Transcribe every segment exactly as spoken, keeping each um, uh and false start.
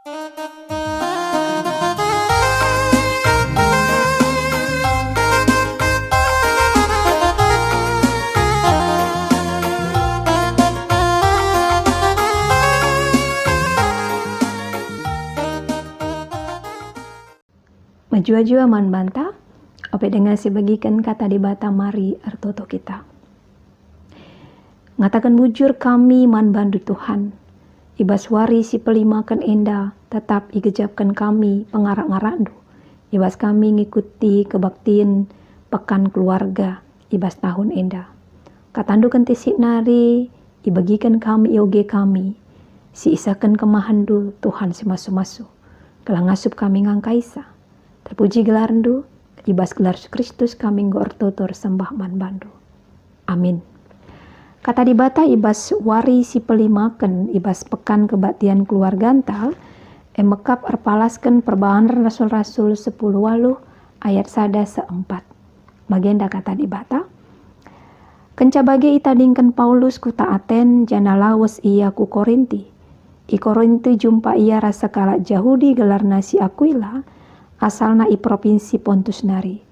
Mejuah-juah man banta, ope denga sibegiken Kata Dibata mari ertoto kita. Ngataken bujur kami man bandu Tuhan, i bas wari si pelimaken enda tetap igejapken kami pengarak-ngarakndu, i bas kami ngikuti kebaktin Pekan Keluarga i bas tahun enda. Katandu kentisik nari ibegiken kami, ioge kami, si isehken kemahenndu Tuhan si masu-masu, gelah ngasup kami ngangkaisa. Terpuji gelarndu, i bas gelar Kristus kami enggo ertoto ersembah man bandu. Amin. Kata Dibata i bas wari si pelimaken i bas Pekan Kebaktin Keluarganta, e mekap erpalasken Perbahan Rasul-Rasul sepuluh waluh ayat sada seh empat. Bagenda Kata Dibata, Kenca bage itadingken Paulus kuta Aten janah lawes ia ku Korinti. I Korinti jumpa ia ras sekalak Jahudi gelarna si Akuila, asalna i propinsi Pontus nari.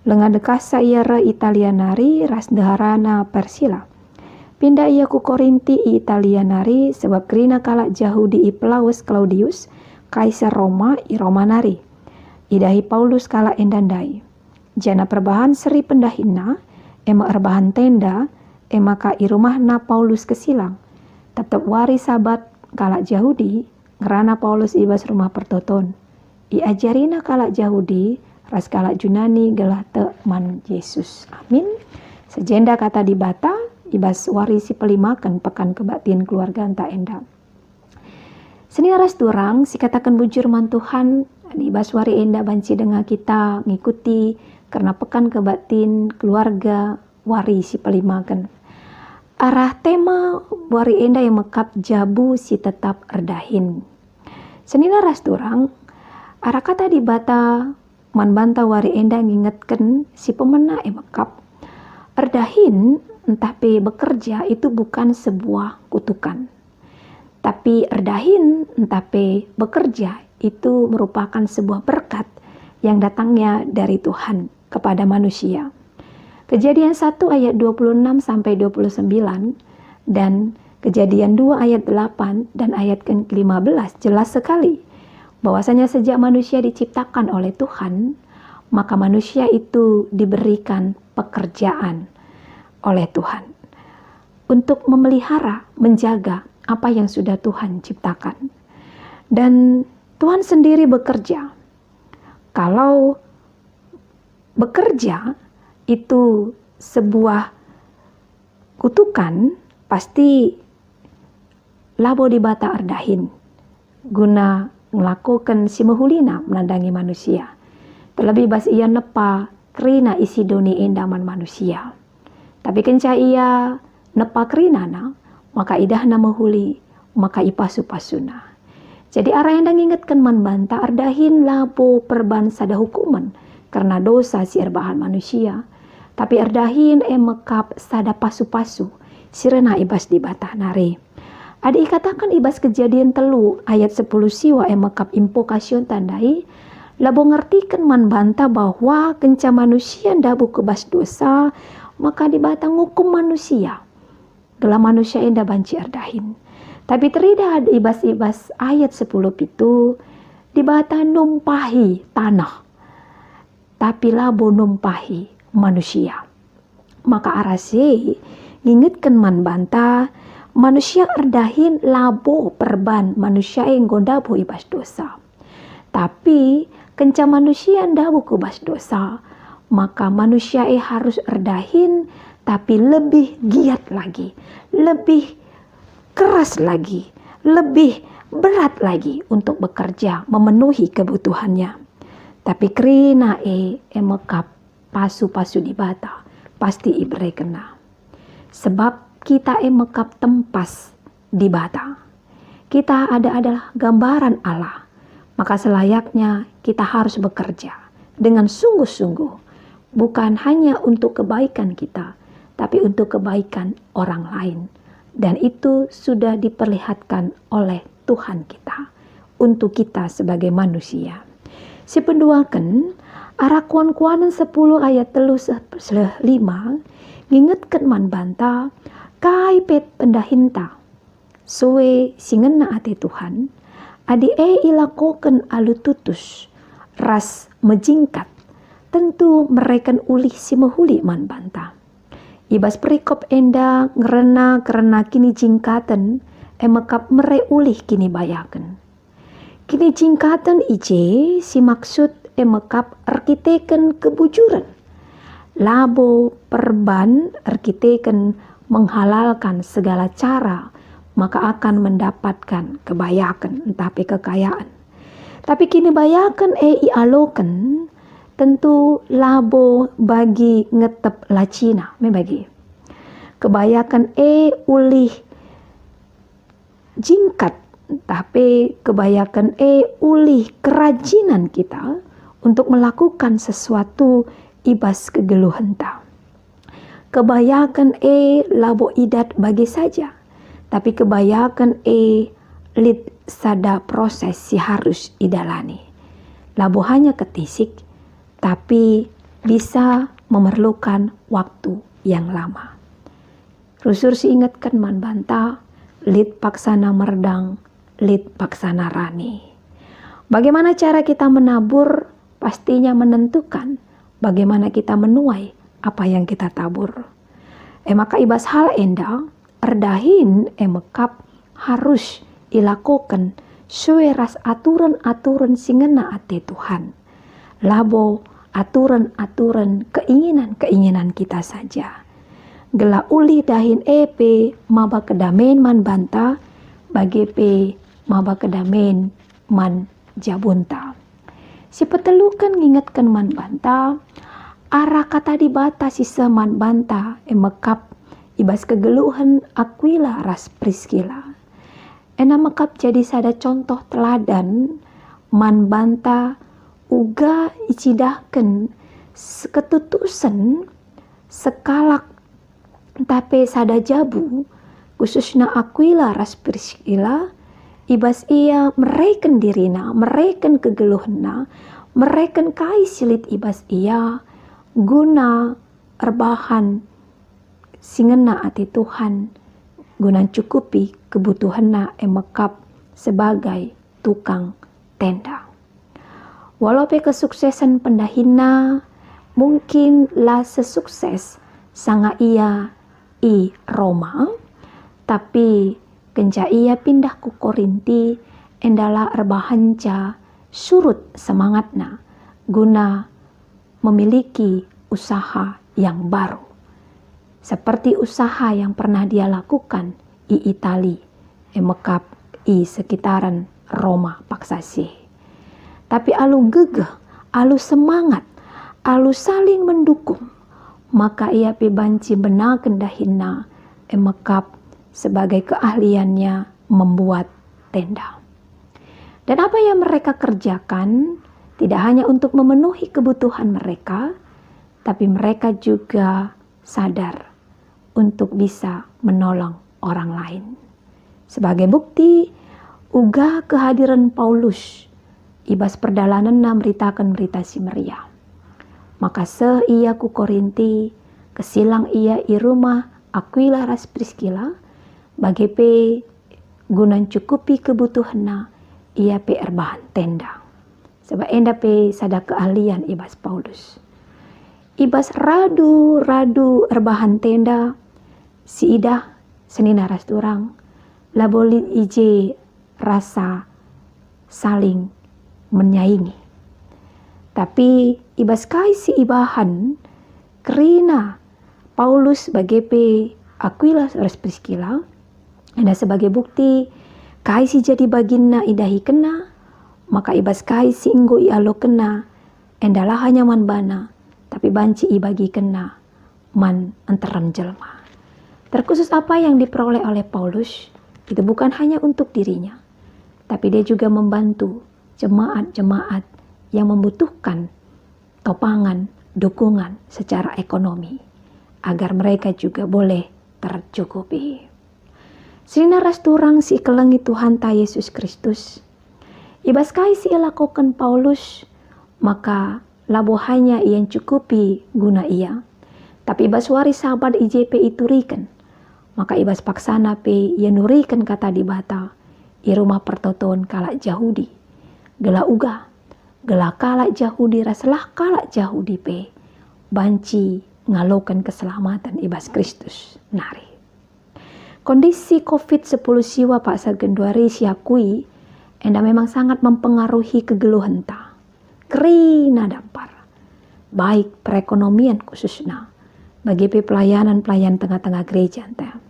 Lenga dekahsa ia reh Italia nari ras ndeharana Persila. Pindah ia ku Korinti i Italia nari, sebab kerina kalak Jahudi ipelawes Klaudius, Kaisar Roma, i Roma nari. Idahi Paulus kalak enda ndai. Janah perbahan seri pendahinna, e me erbahan tenda, e maka i rumahna Paulus kesilang. Tep-tep wari Sabat, kalak Jahudi ngerana Paulus i bas Rumah Pertoton. Iajarina kalak Jahudi ras kalak Junani gelah tek man Jesus. Amin. Sejenda Kata Dibata i bas wari si pelimaken Pekan Kebaktin Keluarganta enda. Senina ras turang, sikataken bujur man Tuhan, i bas wari enda banci denga kita ngikuti kerna Pekan Kebaktin Keluarga wari si pelimaken. Arah tema wari enda e mekap jabu si tetap erdahin. Senina ras turang, arah Kata Dibata man banta wari enda ngingetken si pemena e mekap, erdahin ntah pe bekerja itu bukan sebuah kutukan. Tapi erdahin ntah pe bekerja itu merupakan sebuah berkat yang datangnya dari Tuhan kepada manusia. Kejadian satu ayat dua puluh enam sampai dua puluh sembilan dan Kejadian dua ayat delapan dan ayat ke lima belas jelas sekali bahwasanya sejak manusia diciptakan oleh Tuhan, maka manusia itu diberikan pekerjaan oleh Tuhan untuk memelihara, menjaga apa yang sudah Tuhan ciptakan. Dan Tuhan sendiri bekerja. Kalau bekerja itu sebuah kutukan, pasti labo Dibata erdahin guna ngelakoken si mehulina menandangi manusia. Terlebih bas ia nepa kerina isi doni enda man manusia. Tapi kenca ia nepa kerinana, maka idahna mehuli, maka ipasu-pasuna. Jadi arah enda ngingetken man banta, erdahin labo perban sada hukumen kerna dosa si erbahan manusia, tapi erdahin e mekap sada pasu-pasu si rena i bas Dibata nari. Adi ikataken i bas Kejadian telu ayat sepuluh siwa e mekap impokasion tandai, labo ngertiken man banta bahwa kenca manusia ndabuh ku bas dosa, maka Dibata ngukum manusia, gelah manusia enda banci erdahin. Tapi teridah i bas, i bas ayat sepuluh pitu, Dibata numpahi taneh, tapi labo numpahi manusia. Maka arah si e, ngingetken man banta, manusia erdahin labo perban manusia e enggo ndabuh i bas dosa. Tapi kenca manusia ndabuh ku bas dosa, maka manusia e harus erdahin, tapi lebih giat lagi, lebih keras lagi, lebih berat lagi untuk bekerja memenuhi kebutuhannya. Tapi kerina e, e mekap pasu-pasu Dibata pasti iberekenNa. Sebab kita e mekap tempas Dibata. Kita ada adalah gambaran Allah, maka selayaknya kita harus bekerja dengan sungguh-sungguh, bukan hanya untuk kebaikan kita, tapi untuk kebaikan orang lain. Dan itu sudah diperlihatkan oleh Tuhan kita. untuk kita sebagai manusia. Si penduaken, arah Kuan-kuanen sepuluh ayat telu seh, seh lima, ngingetken man banta, kai pe pendahinta, sue si ngena ate Tuhan, adi e ilakoken alu tutus ras mejingkat, tentu mereken ulih si mehuli man banta. I bas perikop enda ngerana kerna kinijingkaten, e mekap mere ulih kinibayaken. Kinijingkaten i je si maksud e mekap erkiteken kebujuren, labo perban erkiteken menghalalkan segala cara maka akan mendapatkan kebayaken ntah pe kekayaan. Tapi kinibayaken e ialoken tentu labo bagi ngetep lacina, me bagi. Kebayaken e ulih jingkat, tapi kebayaken e ulih kerajinan kita untuk melakukan sesuatu i bas kegeluhenta. Kebayaken e labo idat bage saja, tapi kebayaken e lit sada proses si harus idalani. Labo hanya ketisik, tapi bisa memerlukan waktu yang lama. Rusur si ingetken man banta, lit paksana merdang, lit paksana rani. Bagaimana cara kita menabur, pastinya menentukan bagaimana kita menuai apa yang kita tabur. E maka i bas hal enda, erdahin e mekap harus ilakoken sue ras aturen-aturen si ngena ate Tuhan. Labo aturen-aturen keinginan-keinginan kita saja. Gelah ulih dahin e pe maba kedamen man banta, bage pe maba kedamen man jabunta. Si peteluken ngingetken man banta, arah kata Dibata si seh man banta e mekap i bas kegeluhen Akuila ras Priskila. Enda mekap jadi sada contoh teladan man banta uga icidahken ketutusen sekalak ntah pe sada jabu, khususna Akuila ras Priskila, i bas ia mereken dirina, mereken kegeluhenna, mereken kai si lit i bas ia, guna erbahan si ngena ate Tuhan, guna ncukupi kebutuhenna e mekap sebagai tukang tenda. Walau pe kesuksesen pendahinna mungkin la sesukses sanga ia i Roma, tapi kenca ia pindah ku Korinti, endala erbahanca surut semangatna guna memiliki usaha yang baru, seperti usaha yang pernah dia lakukan i Itali, e mekap i sekitaran Roma paksa si. Tapi alu gegeh, alu semangat, alu saling mendukung, maka ia pe banci benaken dahinna, e mekap sebagai keahliannya membuat tenda. Dan apa yang mereka kerjakan tidak hanya untuk memenuhi kebutuhan mereka, tapi mereka juga sadar untuk bisa menolong orang lain. Sebagai bukti, uga kehadiran Paulus i bas perdalanenna meritaken Berita Si Meriah. Maka seh ia ku Korinti, kesilang ia i rumah Akuila ras Priskila, bage pe guna ncukupi kebutuhenna, ia pe erbahan tenda. Sabap enda pe sada keahlian i bas Paulus. I bas radu-radu erbahan tenda, siidah senina ras turang, labo lit i je rasa saling menyaingi. Tapi i bas kai si ibahan kerina Paulus bage pe Akuila ras Priskila, enda sebagai bukti kai si jadi baginna idahikenna, maka i bas kai si enggo ialokenna, enda la hanya man bana, tapi banci ibagikenna man nterem jelma. Terkhusus apa yang diperoleh oleh Paulus, itu bukan hanya untuk dirinya, tapi dia juga membantu jemaat-jemaat yang membutuhkan topangan, dukungan secara ekonomi, agar mereka juga boleh tercukupi. Senina ras turang si ikelengi Tuhanta Yesus Kristus, I bas kai si ilakoken Paulus, maka labo hanya ia ncukupi guna ia, tapi i bas wari Sabat i je pe ituriken, maka i bas paksana pe ia nuriken Kata Dibata i rumah pertoton kalak Jahudi, gelah uga, gelah kalak Jahudi ras lah kalak Jahudi pe banci ngaloken keselamaten i bas Kristus nari. Kondisi covid sepuluh siwa paksa genduari siakui enda memang sangat mempengaruhi kegeluhenta. Kerina dampar, baik perekonomian khususna, bage pe pelayanan-pelayanan tengah-tengah gereja enda.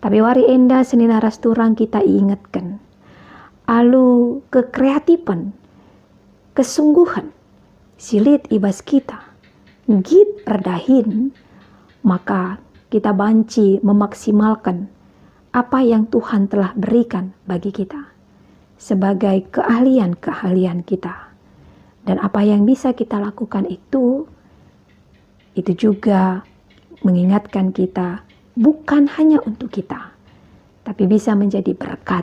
Tapi wari enda senina ras turang kita iingetken, alu kekreatipen, kesungguhen si lit i bas kita, nggit erdahin, maka kita banci memaksimalken apa yang Tuhan telah berikan bagi kita sebagai keahlian-keahlian kita. Dan apa yang bisa kita lakukan itu, itu juga mengingatkan kita bukan hanya untuk kita, tapi bisa menjadi berkat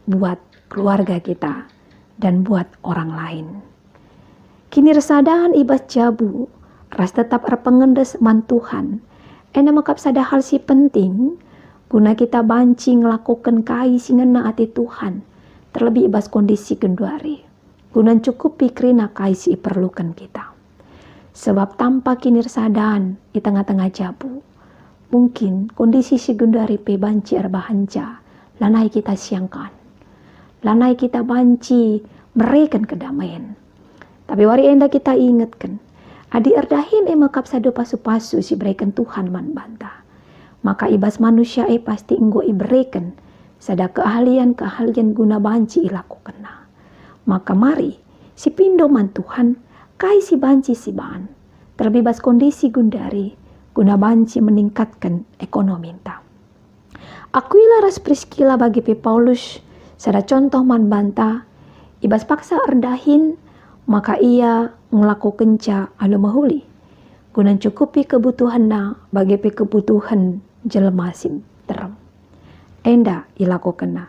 buat keluarga kita dan buat orang lain. Kinirsadan i bas jabu ras tetap erpengendes man Tuhan, enda mekap sada hal si penting guna kita banci ngelakoken kai si ngena ate Tuhan, terlebih i bas kondisi genduari, guna ncukupi kerina kai si iperluken kita. Sebab tanpa kinirsadan i tengah-tengah jabu, mungkin kondisi si genduari pe banci erbahanca, lanai kita siangkan, lanai kita banci mereken kedamaian. Tapi wari enda kita ingetken, adi erdahin e mekap sada pasu-pasu si ibereken Tuhan man banta, maka i bas manusia e pasti enggo ibereken sada keahlian-keahlian guna banci ilakokenna. Maka mari, sipindo man Tuhan, kai si banci siban, terlebih bas kondisi genduari, guna banci meningkatken ekonominta. Akuila ras Priskila bage pe Paulus sada contoh man banta, i bas paksa erdahin, maka ia ngelakokenca alu mehuli, guna ncukupi kebutuhenna bage pe kebutuhen jelma si nterem. Enda ilakokenna.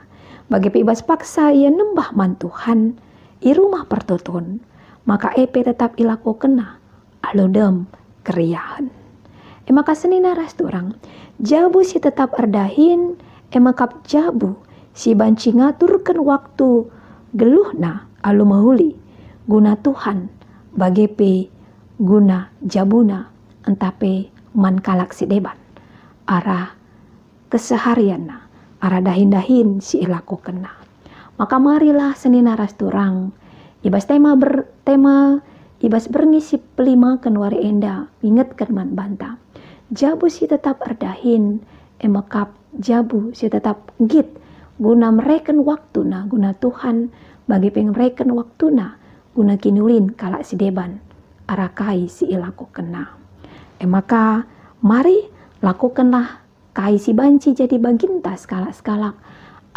Bage pe i bas paksa ia nembah man Tuhan i rumah pertoton, maka e pe tetap ilakokenna alu dem keriahen. E maka senina ras turang, jabu si tetap erdahin, e mekap jabu si banci ngaturken waktu geluhna alu mehuli guna Tuhan, bage pe guna jabuna, ntah pe man kalak si deban. Arah keseharianna, arah dahin-dahin si ilakokenna. Maka marilah senina ras turang, i bas tema ber-, tema i bas berngi si pelimaken wari enda, ingetken man banta. Jabu si tetap erdahin, e mekap jabu si tetap nggit, guna mereken waktuna guna Tuhan, bage pe mereken waktuna guna kiniulin kalak si deban, arah kai si ilakokenna. E maka, mari lakokenlah kai si banci jadi baginta sekalak-sekalak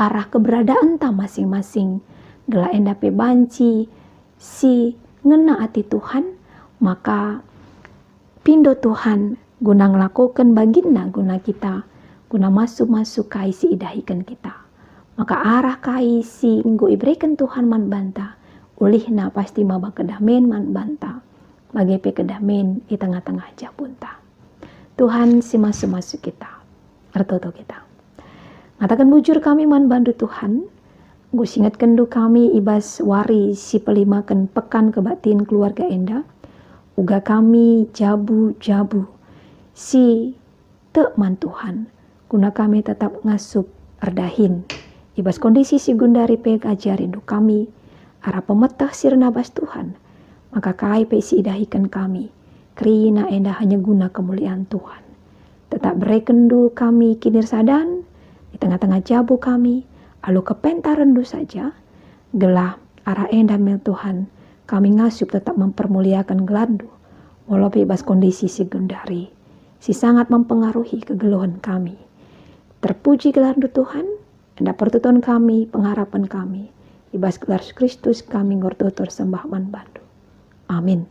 arah keberadaanta masing-masing, gelah enda pe banci si ngena ate Tuhan, maka pindo Tuhan guna ngelakoken baginna guna kita, guna masu-masu kai si idahiken kita. Maka arah kai si enggo ibereken Tuhan man banta, ulihna pasti maba kedamen man banta, bage pe kedamen i tengah-tengah jabunta. Tuhan si masu-masu kita. Ertoto kita. Ngataken bujur kami man bandu Tuhan, enggo singetkenndu kami i bas wari si pelimaken Pekan Kebaktin Keluarga enda, uga kami jabu-jabu si tek man Tuhan, guna kami tetap ngasup erdahin. I bas kondisi si genduari pe ajarindu kami, arah pemeteh si rena bas Tuhan, maka kai pe si idahiken kami, kerina enda hanya guna kemulian Tuhan. Tetap berekenndu kami kinirsadan i tengah-tengah jabu kami, alu kepentarenndu saja, gelah arah enda me Tuhan, kami ngasup tetap mempermuliaken gelarndu, molo pe i bas kondisi si genduari, si sangat mempengaruhi kegeluhen kami. Terpuji gelarndu Tuhan, enda pertoton kami, pengharapen kami. I bas gelar Kristus kami enggo ertoto ersembah man bandu. Amin.